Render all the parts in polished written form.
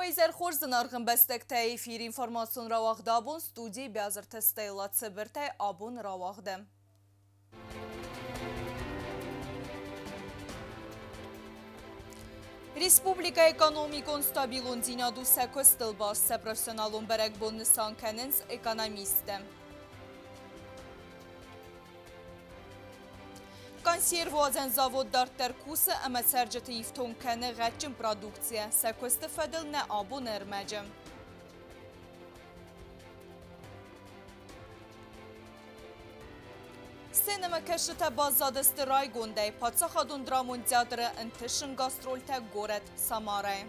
Уӕ изӕр хорз, зынаргъ ӕмбӕстӕгтӕ! Эфиры информацион рауагъд абон студийы Биазырты Стелла Цыбыртӕй абон рауагъды. Республикӕйы экономикон стабилондзинад у сӕ куыстыл баст, сӕ профессионалон бӕрӕгбон нысан кӕнынц экономисттӕ. Консервуадзӕн завод дарддӕр кусы ӕмӕ цӕрджыты ифтонг кӕны гъӕдджын продукцийӕ. Сӕ куысты фӕдыл нӕ абоны ӕрмӕджы. Сценӕмӕкӕсджытӕ баззадысты райгондӕй. Паддзахадон драмон театры ӕнтысын гастрольтӕ горӕт Самарайы.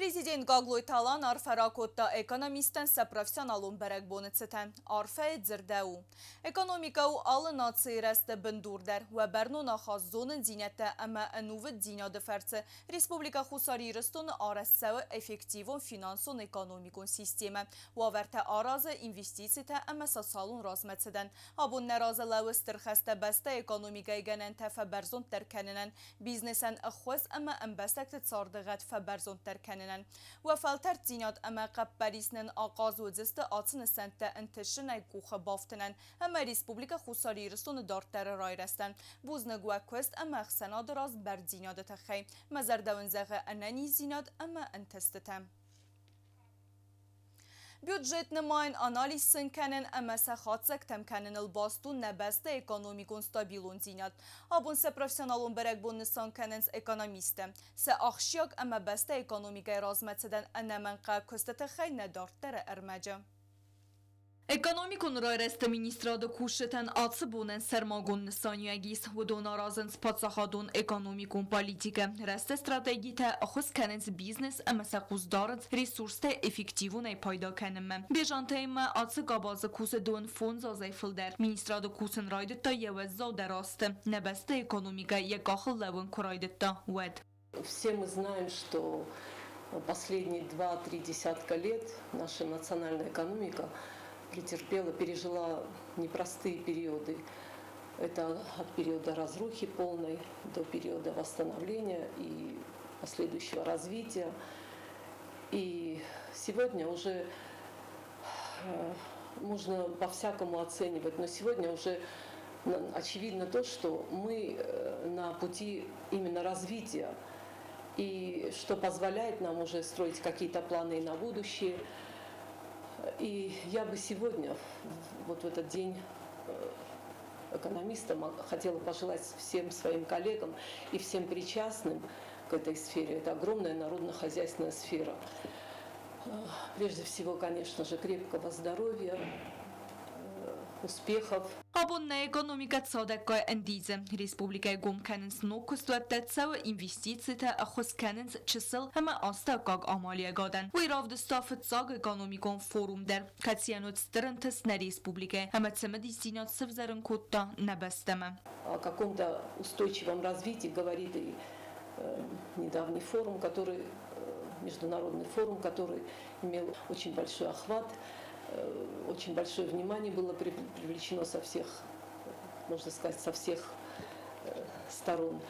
Президент Гаглойты Алан арфӕ ракодта экономисттӕн сӕ профессионалон бӕрӕгбоны цытӕн. Арфӕйы дзырдӕу. Экономикӕ у алы нацийы рӕзты бындур дӕр. Уӕ бӕрнон ахаст зонындзинӕдтӕ ӕмӕ ӕнувыддзинады фӕрцы Республикӕ Хуссар Ирыстоны арӕзт цӕуы эффективон финансон-экономикон системӕ, уавӕртӕ аразы инвестицитӕ ӕмӕ социалон размӕцыдӕн. Абон нӕ разы лӕууы стыр хӕстӕ бӕстӕйы экономикӕйы гӕнӕнтӕ фӕбӕрзонддӕр кӕнынӕн, бизнесӕн ӕххуыс ӕмӕ ӕмбӕстӕгты царды гъӕд фӕбӕрзонддӕр кӕнынӕн. Уӕ фӕлтӕрддзинад ӕмӕ хъӕппӕрис нын ахъаз уыдзысты ацы нысӕнттӕ ӕнтысынӕй къухы бафтынӕн ӕмӕ Республикӕ Хуссар Ирыстоны дарддӕры райрӕзтӕн. Бузныг уӕ куыст ӕмӕ ӕхсӕнады раз бӕрндзинады тыххӕй. Мӕ зӕрдӕ уын зӕгъы ӕнӕниздзинад ӕмӕ ӕнтыстытӕ. Бюджет нымайын, анализ сын кӕнын ӕмӕ сӕ хатдзӕгтӕм кӕныныл баст у нӕ бӕстӕйы экономикон стабилондзинад. Абон сӕ профессионалон бӕрӕгбон нысан кӕнынц экономисттӕ. Сӕ ахсджиаг ӕмӕ бӕстӕйы экономикӕйы размӕцыдӕн ӕнӕмӕнгхъӕуӕг куысты тыххӕй нӕ дарддӕры ӕрмӕджы. Экономикон райрӕзты министрады кусджытӕн ацы бонӕн сӕрмагонд нысаниуӕг ис. Уыдон аразынц паддзахадон экономикон политикӕ, рӕзты стратегитӕ, ӕххуыс кӕнынц бизнес ӕмӕ сӕ хъус дарынц ресурстӕй эффективонӕй пайда кӕнынмӕ. Бежантӕимӕ ацы къабазы кусы дон фондз азӕй фылдӕр. Министрады кусын райдыдта йӕ уӕззаудӕр азты, нӕ бӕстӕйы экономикӕ йӕ къахыл лӕууын куы райдыдта, уӕд. Все мы знаем, что последние 2-3 десятка лет наша национальная экономика претерпела, пережила непростые периоды. Это от периода разрухи полной до периода восстановления и последующего развития. И сегодня уже можно по-всякому оценивать, но сегодня уже очевидно то, что мы на пути именно развития, и что позволяет нам уже строить какие-то планы на будущее. И я бы сегодня, вот в этот день экономиста, хотела пожелать всем своим коллегам и всем причастным к этой сфере. Это огромная народно-хозяйственная сфера. Прежде всего, конечно же, крепкого здоровья, успехов. Абон нӕ экономикӕ цадӕггай ӕндидзы. Республикӕйы гом кӕнынц ног куыстуӕттӕ, цӕуы инвестицитӕ, ӕххуыс кӕнынц чысыл ӕмӕ астӕуккаг амалиуӕгадӕн. Уый равдыста фыццаг экономикон форум дӕр, кӕцыйӕн уыд стыр ӕнтыст нӕ республикӕйы ӕмӕ цымыдисдзинад сывзӕрын кодта нӕ бӕстӕмӕ. О каком-то устойчивом развитии говорит и недавний форум, который международный форум, который имел очень большой охват, очень большое внимание было привлечено со всех, можно сказать, со всех сторон.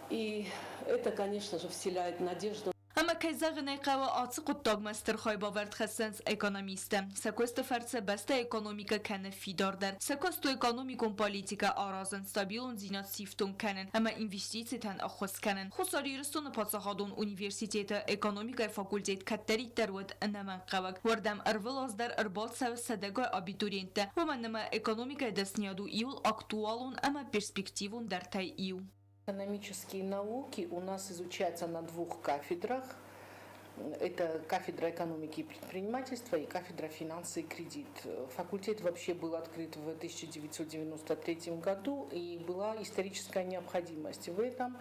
И это, конечно же, вселяет надежду. Ӕмӕ кӕй зӕгъын ӕй хъӕуы, ацы хъуыддагмӕ стыр хайбавӕрд хӕссынц экономисттӕ. Сӕ куысты фӕрцы бӕстӕ экономикӕ кӕны фидардӕр. Сӕ куыст у экономикон политикӕ аразын, стабилондзинад сифтонг кӕнын ӕмӕ инвестицитӕн ӕххуыс кӕнын. Хуссар Ирыстоны паддзахадон университеты экономикӕйы факультет кӕддӕриддӕр уыд ӕнӕмӕнгхъӕуӕг. Уырдӕм ӕрвылаз дӕр ӕрбацӕуы сӕдӕгай абитуриенттӕ, уымӕн ӕмӕ экономикӕйы дӕсныйад у иуыл актуалон ӕмӕ перспективондӕртӕй иу. Экономические науки у нас изучаются на двух кафедрах. Это кафедра экономики и предпринимательства и кафедра финансы и кредит. Факультет вообще был открыт в 1993 году, и была историческая необходимость в этом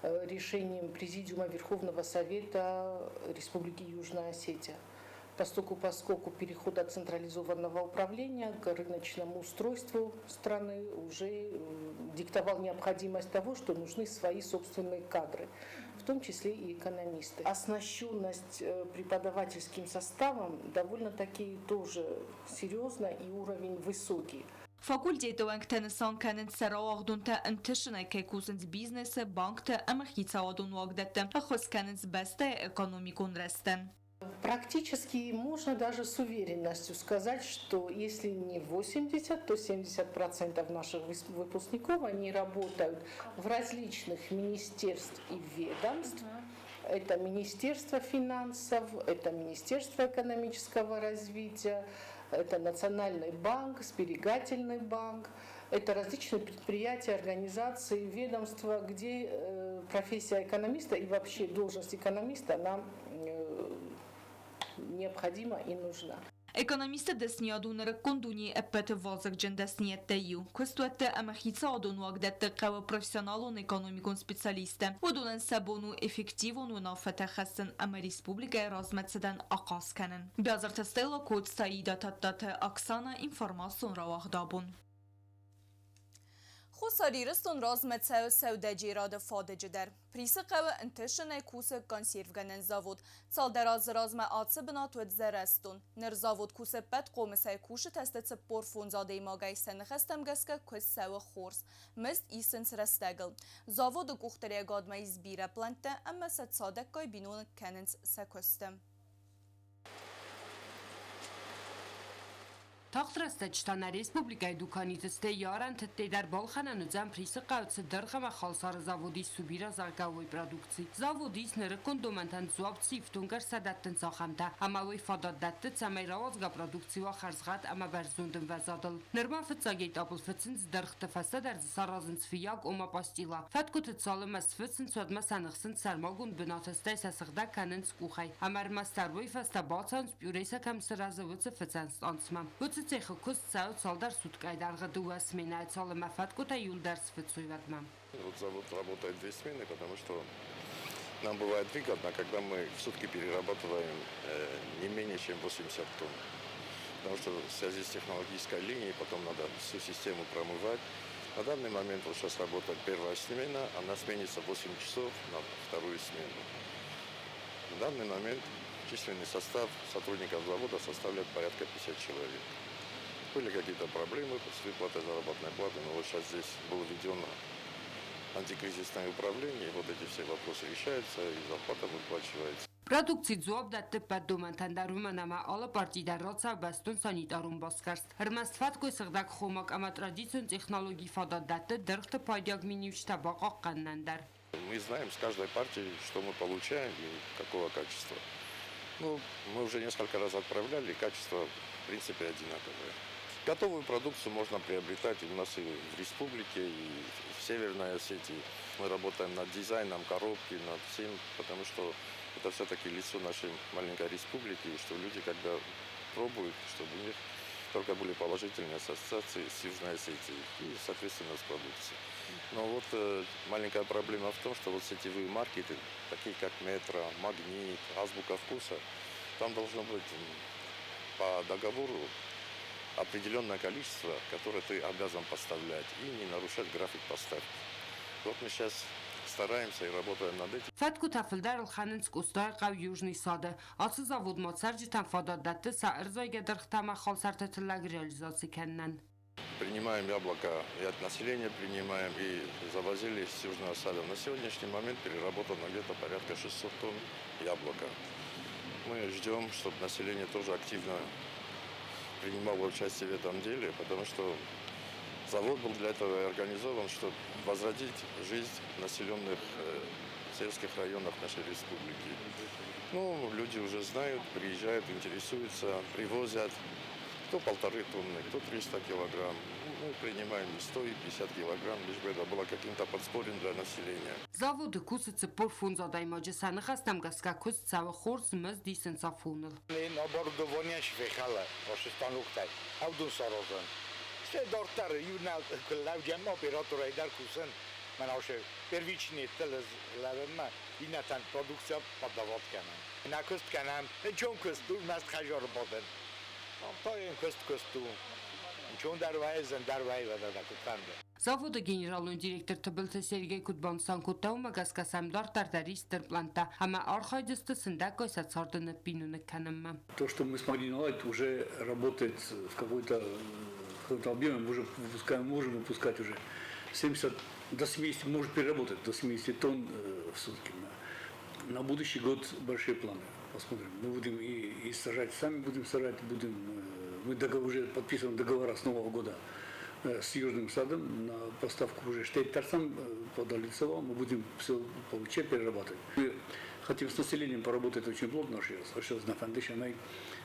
решением Президиума Верховного Совета Республики Южная Осетия. Поскольку переход от централизованного управления к рыночному устройству страны уже диктовал необходимость того, что нужны свои собственные кадры. В том числе и экономисты. Оснащенность преподавательским составом довольно-таки тоже серьезная и уровень высокий. Факультеты уӕнгтӕ нысан кӕнынц, сӕ рауагъдонтӕ ӕнтысынӕй кӕй кусынц бизнесы, банкты ӕмӕ хицауадон уагдӕтты, ӕххуыс кӕнынц бӕстӕйы экономикон рӕзтӕн. Практически можно даже с уверенностью сказать, что если не 80, то 70% наших выпускников, они работают в различных министерств и ведомств. Это Министерство финансов, это Министерство экономического развития, это Национальный банк, Сберегательный банк, это различные предприятия, организации, ведомства, где профессия экономиста и вообще должность экономиста, она необходима и нужна. Экономисты дӕсныйад у нырыккон дунейы ӕппӕты вазыгджын дӕсныйӕдтӕй иу. Куыстуӕтты ӕмӕ хицауадон уагдӕтты хъӕуы профессионалон экономикон специалисттӕ. Уыдонӕн сӕ бон у эффективон уынаффӕтӕ хӕссын ӕмӕ республикӕйы размӕцыдӕн ахъаз кӕнын. Биазырты Стелла, Коцты Аида, Тадтаты Оксана, информацион рауагъд Абон. Хуссар Ирыстон размӕ цӕуы сӕудӕджерады фадыджы дӕр. Присы хъӕуы ӕнтысынӕй кусы консервгӕнӕн завод. Цалдӕр азы размӕ ацы бынат уыд зӕрӕстон. Ныр завод кусы ӕппӕт хъомысӕй, кусы тесты 45 адӕймагӕй, сӕ ныхӕстӕм гӕсгӕ куыст цӕуы хорз. Мызд исынц рӕстӕгыл. Заводы къухдариуӕгадмӕ ис бирӕ плӕнттӕ ӕмӕ сӕ цадӕггай биноныг кӕнынц сӕ куысты. Тагъд рӕстӕджы та нӕ республикӕйы дуканиты стӕй йӕ арӕнты дӕр балхӕнӕн уыдзӕн Присы хъӕуы цы дыргъ ӕмӕ халсары завод ис Субира, зӕгъгӕ, уый продукци. Завод ис нырыккон домӕнтӕн дзуапп цы ифтонггӕрзтӕ дӕттынц, ахӕмтӕ, ӕмӕ уый фадат дӕтты, цӕмӕй рауадзгӕ продукци уа хӕрзгъӕд ӕмӕ бӕрзонд ӕмвӕзадыл. Нырма фыццаг этапыл фыцынц дыргъты, фӕстӕдӕр дзы саразынц фыййаг, ома пастила. Фӕткъуыты цалынмӕ сфыцынц, уӕдмӕ сӕ ныхсынц сӕрмагонд бынаты, стӕй сӕ сыгъдӕг кӕнынц къухӕй. Ӕмӕ ӕрмӕстдӕр уый фӕстӕ бацӕуынц, пюре сӕ кӕм сырӕзы, уыцы фыцӕн станцмӕ. Уыцы цехы куыст цӕуы цалдӕр суткӕйы дӕргъы дыууӕ сменӕйы, цалынмӕ фӕткъуытӕ иуылдӕр сфыцой, уӕдмӕ. Вот завод работает две смены, потому что нам бывает выгодно, когда мы в сутки перерабатываем не менее чем 80 тонн. Потому что в связи с технологической линией потом надо всю систему промывать. На данный момент вот сейчас работает первая смена, она сменится в 8 часов на вторую смену. На данный момент численный состав сотрудников завода составляет порядка 50 человек. Были какие-то проблемы с выплатой заработной платы, но вот сейчас здесь было введено антикризисное управление, и вот эти все вопросы решаются, и зарплата выплачивается. Продукци дзуапп дӕтты ӕппӕт домӕнтӕн дӕр, уымӕн ӕмӕ алы парти дӕр рацӕуы бӕстон санитарон басгӕрст. Ӕрмӕст фӕткъуы сыгъдӕг хомаг ӕмӕ традицион технологи фадат дӕтты дыргъты пайдайаг миниуджытӕ бахъахъхъӕнынӕн дӕр. Мы знаем с каждой партии, что мы получаем и какого качества. Ну, мы уже несколько раз отправляли, качество в принципе одинаковое. Готовую продукцию можно приобретать и у нас и в республике, и в Северной Осетии. Мы работаем над дизайном коробки, над всем, потому что это все-таки лицо нашей маленькой республики, и что люди, когда пробуют, чтобы у них только были положительные ассоциации с Южной Осетией и, соответственно, с продукцией. Но вот маленькая проблема в том, что вот сетевые маркеты, такие как Метро, Магнит, Азбука вкуса, там должно быть по договору определенное количество, которое ты обязан поставлять и не нарушать график поставки. Вот мы сейчас стараемся и работаем над этим. Фӕткъуытӕ фылдӕр ӕлхӕнынц Къостайыхъӕу Южный сады. Ацы завод ма цӕрджытӕн фадат дӕтты сӕ ӕрзайгӕ дыргътӕ ӕмӕ халсарты тыллӕг реализаци кӕнынӕн. Принимаем яблоко и от населения принимаем, и завозили с Южного сада. На сегодняшний момент переработано где-то порядка 600 тонн яблока. Мы ждем, чтобы население тоже активно принимало участие в этом деле, потому что завод был для этого и организован, чтобы возродить жизнь населенных сельских районах нашей республики. Ну, люди уже знают, приезжают, интересуются, привозят. Кто 1,5 тонны, кто 300 килограмм. Мы принимаем и 100, и 50 килограмм, лишь бы это было каким-то подспорьем для населения. Заводы кусы 45 адӕймаджы, сӕ ныхӕстӕм гӕсгӕ куыст цӕуы хорз, мызд исынц афоныл. Оборудование фехала, станоктӕй, ӕвдун саразын. Стӕй дарддӕр иу лӕугӕм операторӕй дӕр кусын, мӕн аше первичный лӕвӕммӕ иннӕтӕн продукция подавать кӕнӕм. Нӕ куыст кӕнӕм, нчон куыст у, ӕрмӕст хӕдзары бадын. Та йын куыст куыст у. Нчон дӕр вӕййы, зын дӕр вӕййы, куыд фӕнды. Заводы генералон директор Тыбылты Сергей куыд банысан кодта, уымӕ гӕсгӕ сӕм дарддӕр дӕр ис стыр пълӕнттӕ ӕмӕ архайдзысты сындӕггай сӕ царды ныббиноныг кӕнынмӕ. То, что мы смогли наладить, уже работает в какой-то каком-то объеме, мы уже выпускаем, можем выпускать уже 70 до 70, может переработать до 70 тонн в сутки. На будущий год большие планы. Посмотрим. Мы будем и сажать, сами будем сажать, будем, мы договор, уже подписываем договора с Нового года с Южным садом на поставку уже штейт-тарцам подали мы будем все получать, перерабатывать. Мы хотим с населением поработать очень плотно, сейчас на Foundation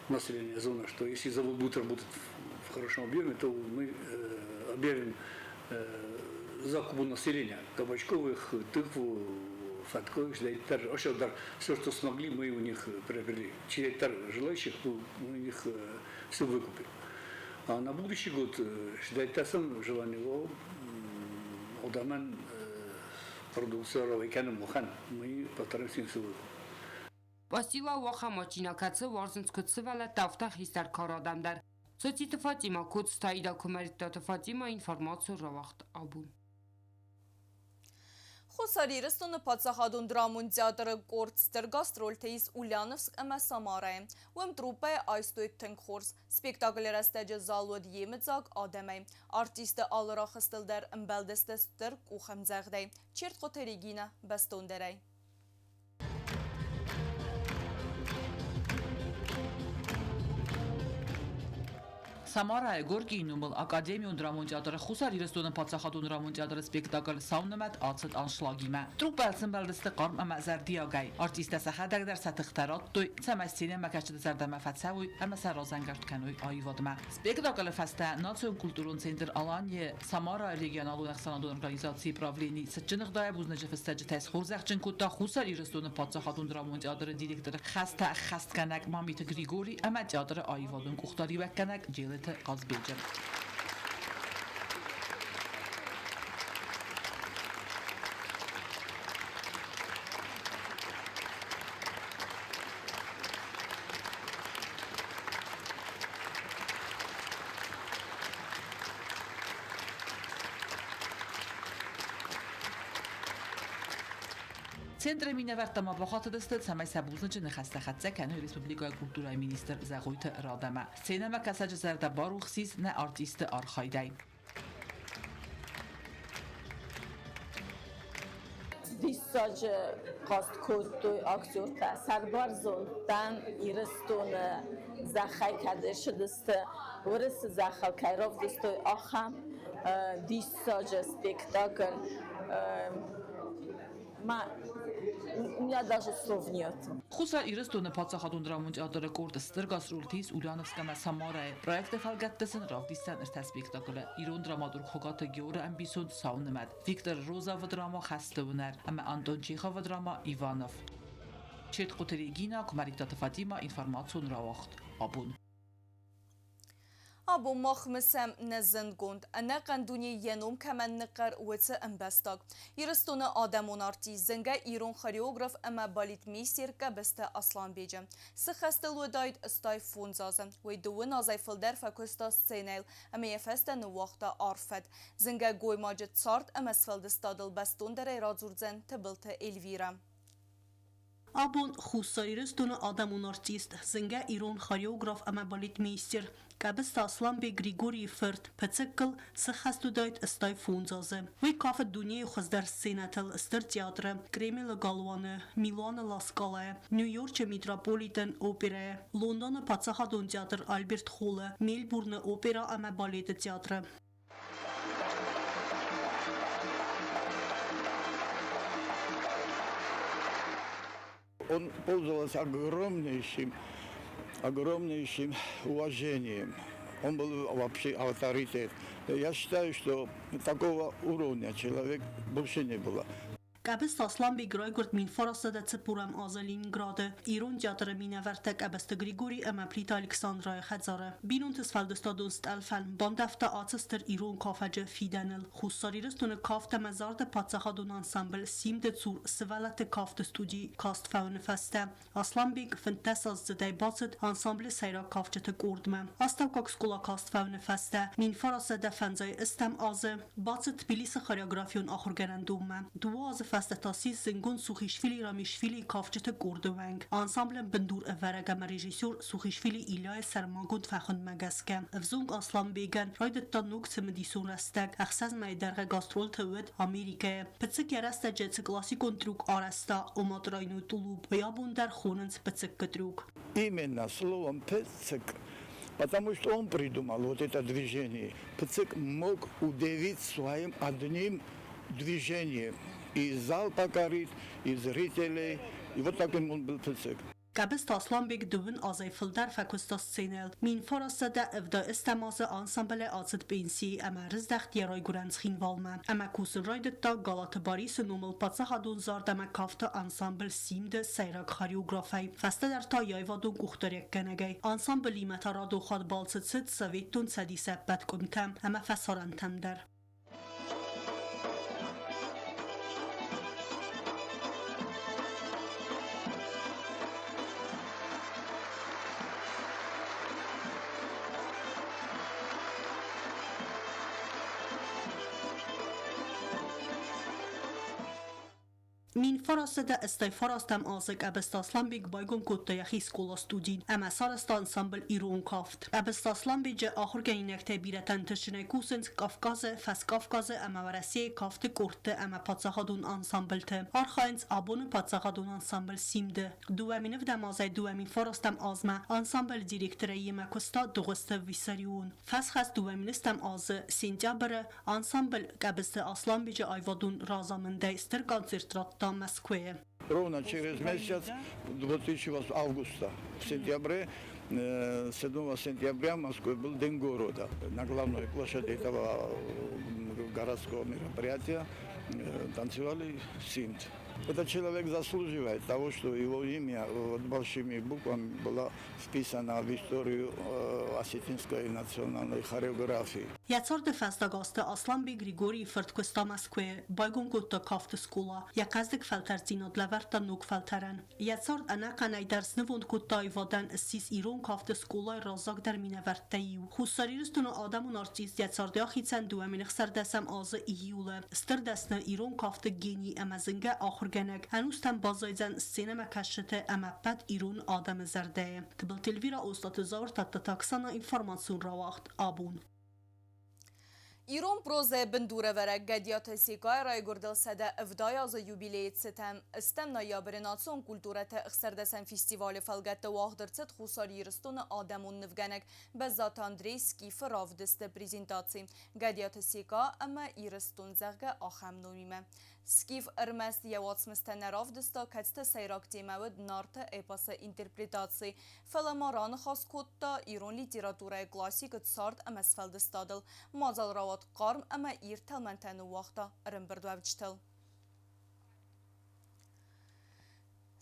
население зона, что если завод будет работать в хорошем объеме, то мы объявим закупу населения кабачковых, тыкву, фатковых, все, что смогли, мы у них приобрели. Через желающих мы у них все выкупим. А на будущий год считать желание одаман продукция мы постараемся все выкупить. Пастила уахам кӕцы уарзынц куыд сывӕллӕттӕ, афтӕ хистӕр кары адӕм дӕр. Цоциты Фатима, Коцты Аида, Куымӕридтаты Фатима, информацион рауагъд Абон. Хуссар Ирыстоны паддзахадон драмон театры къорд стыр гастрольтӕ ис Ульяновск ӕмӕ Самарайы. Уым труппӕйы айстой тынг хорз. Спектаклы рӕстӕджы зал уыд йемыдзаг адӕмӕй. Артисты алы рахызтыл дӕр ӕмбӕлдысты стыр къухӕмдзӕгъдӕй. Чертхъоты Регина бӕстондӕрӕй. Самарайы Горькийы номыл академион драмон театры Хуссар Ирыстоны паддзахадон драмон театры спектакль «Сау нымӕт» ацыд аншлагимӕ. Труппӕйыл сӕмбӕлдысты хъарм ӕмӕ зӕрдиагӕй. Артисттӕ сӕхӕдӕг дӕр сӕ тыхтӕ радтой, цӕмӕй сценӕмӕкӕсджыты зӕрдӕмӕ фӕцӕуой ӕмӕ сӕ разӕнгард кӕной аивадмӕ. Спектаклы фӕстӕ Национ культурон центр «Алания» Самарайы регионалон ӕхсӕнадон организацийы правлени цытджын ӕгъдауӕй бузныджы фыстӕджытӕй схорзӕхджын кодта Хуссар Ирыстоны паддзахадон драмон театры директоры хӕстӕ ӕххӕстгӕнӕг Мамиты Григорий ӕмӕ театры аивадон къухдариуӕггӕнӕг Джелыты Хъазбеджы. Центры минӕвӕрттӕ ма бахатыдысты, цӕмӕй сӕ бузныджы ныхӕстӕ хӕццӕ кӕной республикӕйы культурӕйы министр Зӕгъойты Радамӕ. Сценӕмӕкӕсӕджы зӕрдӕ барухс ис нӕ артисты архайдӕй. Диссаджы хъазт кодтой актертӕ. Сӕрбӕрзонд дӕн Ирыстоны зӕххӕй кӕд ӕрцыдысты, Уырысы зӕххыл кӕй равдыстой, ахӕм диссаджы спектакль. У меня даже слов нет. Хуссар Ирыстоны паддзахадон драмон театры къорд стыр гастролты ис Ульяновск ӕмӕ Самарайы. Проекты фӕлгӕтты сын равдисдзӕн ӕртӕ спектаклы. Ирон драматург Хуыгаты Георы ӕмбисонд «Сау нымӕт», Виктор Розовы драма «Хӕсты уынӕр» ӕмӕ Антон Чеховы драма «Иванов». Четхъуты Регина, Куымӕридтаты Фатима, информацион рауагъд Абон. Абон мах мысӕм нӕ зындгонд, ӕнӕхъӕн дунейы йӕ ном кӕмӕн ныхъхъӕр, уыцы ӕмбӕстаг. Ирыстоны адӕмон артист, зынгӕ ирон хореограф ӕмӕ балетмейстер Къӕбысты Асланбеджы. Цы хӕстыл уыдаид 85 азы, уый дыууын азӕй фылдӕр фӕкуыста сценӕйыл ӕмӕ йӕ фӕстӕ ныууагъта арф фӕд. Зынгӕ гоймаджы цард ӕмӕ сфӕлдыстадыл бӕстондӕрӕй радзурдзӕн Тыбылты Эльвирӕ. Абон Хуссар Ирыстоны адӕмон артист, зынгӕ ирон хореограф ӕмӕ балетмейстер Къӕбысты Асланбег Григорийы фырт Пыцыккыл сыххӕст уыдаид 85 азы. Уый кафыд дунейы хуыздӕр сценӕтыл Стыр театры, Кремлы галуаны, Миланы Ла Скалайы, Нью-Йорчы Метрополитен оперӕйы, Лондоны паддзахадон театр Альберт Холлы, Мельбурны опера ӕмӕ балеты театры. Он пользовался огромнейшим, огромнейшим уважением. Он был вообще авторитет. Я считаю, что такого уровня человек больше не было. Къӕбысты Асланбег райгуырд 1940 азы Ленинграды. Ирон театры минӕвӕрттӕ Къӕбысты Григорий ӕмӕ Плиты Александрайы хӕдзары. Бинонты сфӕлдыстадон стъӕлфӕн бандӕвта ацы стыр ирон кафӕджы фидӕныл. Хуссар Ирыстоны кафт ӕмӕ зарды паддзахадон ансамбль Симд-ы цур сывӕллӕтты кафты студи каст фӕуыны фӕстӕ Асланбег 15-аздзыдӕй бацыд ансамблы сӕйраг кафджыты къордмӕ. Астӕуккаг скъола каст фӕуыны фӕстӕ 1950 азы бацыд Тбилисы хореографион ахуыргӕнӕндонмӕ. Дыууӕ азы фӕстӕ та ссис зынгонд Сухишвили Рамишвилийы кафджыты къорды уӕнг. Ансамблӕн бындур ӕвӕрӕг ӕмӕ режиссер Сухишвили Ильяйы сӕрмагонд фӕхуындмӕ гӕсгӕ ӕвзонг Асланбегӕн райдыдта ног цымыдисон рӕстӕг. Ӕхсӕз мӕйы дӕргъы гастролты уыд Америкӕйы. Пыцык йӕ рӕстӕджы цы классикон трюк арӕзта, ома тройной тулуп, уый абон дӕр хонынц Пыцыккы трюк. Именно словом «пыцык», потому что он придумал вот это движение. Пыцык мог удивить своим одним движением. И зал покорит, и зрителей. И вот таким он был Пыцык. Къӕбысты Асланбег дыууын азӕй фылдӕр фӕкуыста сценӕйыл. 1970 азы ансамблӕй ацыд пенсийы ӕмӕ рыздӕхт йӕ райгуырӕн Цхинвалмӕ. Ӕмӕ кусын райдыдта Галаты Барисы номыл паддзахадон зард ӕмӕ кафты ансамбль «Симд-ы» сӕйраг хореографӕй. Фӕстӕдӕр та йӕ аивадон къухдариуӕггӕнӕгӕй. Ансамблимӕ та радон хатт балцы цыд Советон Цӕдисы ӕппӕт къуымтӕм ӕмӕ фӕсарӕнтӕм дӕр. 1989 азы Къӕбысты Асланбег байгом кодта йӕхи скъола-студи ӕмӕ сарӕзта ансамбль «Ирон кафт». Къӕбысты Асланбеджы ахуыргӕнинӕгтӕй бирӕтӕ ӕнтыстджынӕй кусынц Кавказы, Фӕскавказы ӕмӕ Уӕрӕсейы кафты къордты ӕмӕ паддзахадон ансамбльты. Архайынц абоны паддзахадон ансамбль «Симд-ы». 2007 азӕй 2009 азмӕ ансамблы директорӕй йемӕ куыста Дыгъуызты Виссарион. Фӕсхӕст 2010 азы сентябры Ансамбль Къӕбысты Асланбеджы аивадон разамындӕй стыр концерт радта Мӕскуыйы. Ровно через месяц, 2008 августа, в сентябре, 7 сентября в Москве был День города. На главной площади этого городского мероприятия танцевали симд. Этот человек заслуживает того, что его имя вот большими буквами было вписано в историю осетинской национальной хореографии. Йӕ царды фӕстаг азты Асланбег Григорийы фырт куыста Мӕскуыйы, байгом кодта кафты скъола, йӕ хъӕздыг фӕлтӕрддзинад лӕвӕрдта ног фӕлтӕрӕн. Йӕ цард ӕнӕхъӕнӕй дӕр снывонд кодта аивадӕн, ссис ирон кафты скъолайы раззагдӕр минӕвӕрттӕй иу. Хуссар Ирыстоны адӕмон артист йӕ царды ахицӕн 2016 азы июлы. Стыр дӕсны ирон кафты гений ӕмӕ зынгӕ ахуыргӕнӕг ӕнустӕм баззайдзӕн сценӕмӕкӕсджыты ӕмӕ ӕппӕт ирон адӕмы зӕрдӕйы. Тыбылты Эльвира, Остъаты Зауыр, Тадтаты Оксана, информацион рауагъд «Абон». Ирон прозӕйы бындурӕвӕрӕг Гӕдиаты Секъайы райгуырдыл 170 азы юбилейы цытӕн стӕм ноябры национ культурӕты ӕхсӕрдӕсӕн фестивалы фӕлгӕтты уагъд ӕрцыд Хуссар Ирыстоны адӕмон нывгӕнӕг Бӕззаты Андрей Скифы равдысты презентаци Гӕдиаты Секъа ӕмӕ Ирыстон, зӕгъгӕ, ахӕм номимӕ. Скиф ӕрмӕст йӕ уацмыстӕ нӕ равдыста, кӕцыты сӕйраг темӕ уыд Нарты эпосы интерпретаци, фӕлӕ ма раныхас кодта ирон литературӕйы классикы цард ӕмӕ сфӕлдыстадыл. Мадзал рауад хъарм ӕмӕ ирд тӕлмӕнтӕ ныууагъта ӕрӕмбырдуӕвджытыл.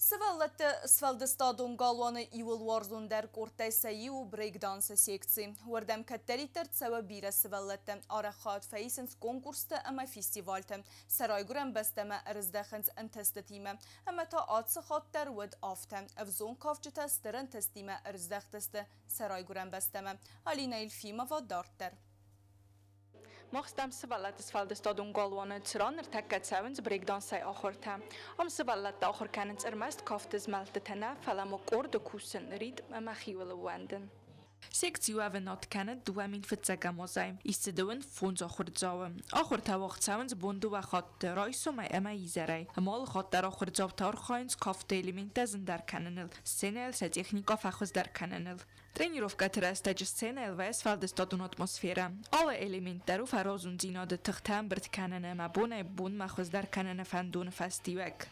Сывӕллӕтты сфӕлдыстадон галуаны иууыл уарзондӕр къордтӕй сӕ иу у брейкдансы секци. Уырдӕм кӕддӕриддӕр цӕуы бирӕ сывӕллӕттӕ. Арӕх хатт фӕисынц конкурстӕ ӕмӕ фестивальтӕ. Сӕ райгуырӕн бӕстӕмӕ ӕрыздӕхынц ӕнтыстытимӕ. Ӕмӕ та ацы хатт дӕр уыд афтӕ. Ӕвзонг кафджытӕ стыр ӕнтыстимӕ ӕрыздӕхтысты сӕ райгуырӕн бӕстӕмӕ. Алина Ельфимова дарддӕр. Мах стӕм сывӕллӕтты сфӕлдыстадон галуаны, цыран ныртӕккӕ цӕуынц брейкдансӕй ахуыртӕ. Ам сывӕллӕттӕ ахуыр кӕнынц ӕрмӕст кафты змӕлдтытӕ нӕ, фӕлӕ ма къорды кусын, ритм ӕмӕ хиуыл ӕууӕндын. Секци уӕвынад кӕны 2001 азӕй. Ис дзы дыууын фондз ахуырдзауы. Ахуыртӕ уагъд цӕуынц бон дыууӕ хатты, райсомӕй ӕмӕ изӕрӕй. Ӕмӕ алы хатт дӕр ахуырдзаутӕ архайынц кафты элементтӕ зындӕр кӕныныл, сценӕйыл сӕ техникӕ фӕхуыздӕр кӕныныл. Тренировкӕты рӕстӕджы сценӕйыл вӕййы сфӕлдыстадон атмосферӕ. Алы элемент дӕр у фӕразондзинады тыхтӕ ӕмбырд кӕныны ӕмӕ бонӕй-бонмӕ хуыздӕр кӕныны фӕндоны фӕстиуӕг.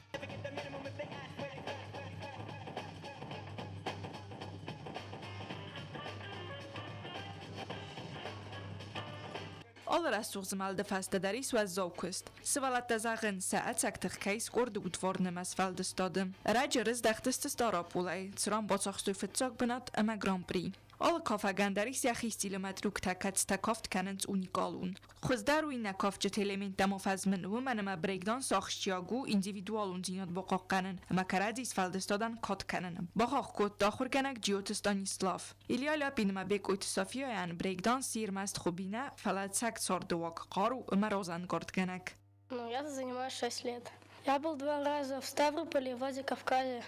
Алы рӕсугъд змӕлды фӕстӕ дӕр ис уӕззау куыст. Сывӕллӕттӕ зӕгъынц, сӕ ӕцӕг тых кӕй ис къорды удварны ӕмӕ сфӕлдыстады. Ӕрӕджы рыздӕхтысты Стъараполӕй, цыран бацахстой фыццаг бынат ӕмӕ Гран-при. Алы кафӕгӕн дӕр ис йӕхи стиль ӕмӕ трюктӕ, кӕцытӕ кафт кӕнынц уникалон. Хуыздӕр у иннӕ кафджыты элементтӕ ма фӕзмын, уымӕн ӕмӕ брейкданс ахсджиаг у индивидуалондзинад бахъахъхъӕнын ӕмӕ кӕрӕдзи сфӕлдыстадӕн кад кӕнын, бахахх кодта ахуыргӕнӕг Джиоты Станислав. Илья Ляпин ӕмӕ Бекъойты Софияйӕн брейкданс ӕрмӕст хобби нӕ, фӕлӕ ӕцӕг цардыуаг, хъару ӕмӕ разӕнгардгӕнӕг. Ну, я занимаюсь 6 лет. Я был два раза в Ставрополе и Владикавказе,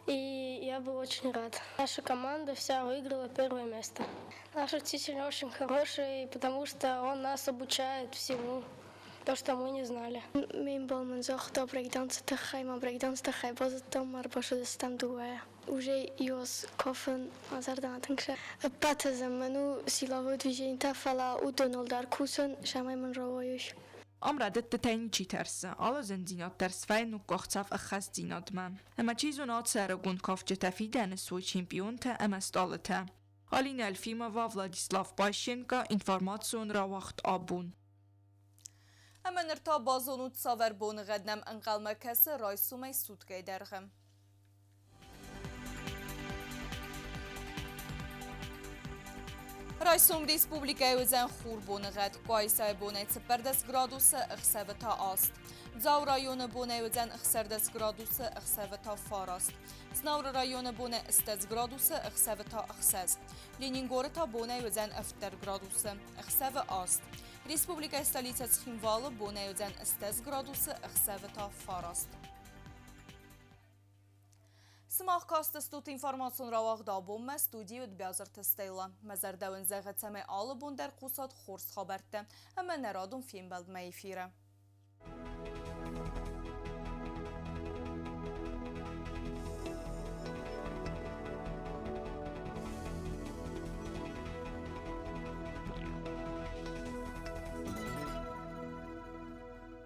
и я был очень рад. Наша команда вся выиграла первое место. Наш учитель очень хороший, потому что он нас обучает всему, то, что мы не знали. Ме мбал мын загъта брейкдансы тыххӕй, мӕ брейкдансы тыххӕй базыдтам, ма ӕрбацыдыстӕм дыууӕйӕ. Уже ёз кафын мӕ зӕрдӕмӕ тынг ӕппӕты зын мын у силовой движениетӕ, фӕлӕ уыдоныл дӕр кусын, цӕмӕй мын рауайой. Ам рӕдыдтытӕй ничи тӕрсы, алы зындзинад дӕр свӕййы ног къахдзӕф ӕххӕстдзинадмӕ. Ӕмӕ чи зоны ацы ӕрыгон кафджытӕ фидӕны суой чемпионтӕ ӕмӕ стъалытӕ. Алина Альфимова, Владислав Пащенко, информацион рауагъд Абон. Ӕмӕ ныр та базонут, цавӕр боныгъӕд нӕм ӕнхъӕлмӕ кӕсы райсомӕй суткӕйы дӕргъы. Райсом республикӕйы уыдзӕн хур боныгъӕд. Къуайсайы бонӕй 14 градусы, ӕхсӕвы та 8. Дзауы районы бонӕй уыдзӕн 16 градусы, ӕхсӕвы та 9. Знауыры районы бонӕй 20 градусы, ӕхсӕвы та 6. Ленингоры та бонӕй уыдзӕн 7 градусы, ӕхсӕвы 8. Республикӕйы столицӕ Цхинвалы бонӕй уыдзӕн 20 градусы, ӕхсӕвы та 9. Сымах кастыстут информацион рауагъд абонмӕ, студийы уыд Бязырты Стелла. Мӕ зӕрдӕ уын зӕгъы, цӕмӕй алы бон дӕр хъусат хорз хабӕрттӕ ӕмӕ нӕ радон фембӕлдмӕ эфиры.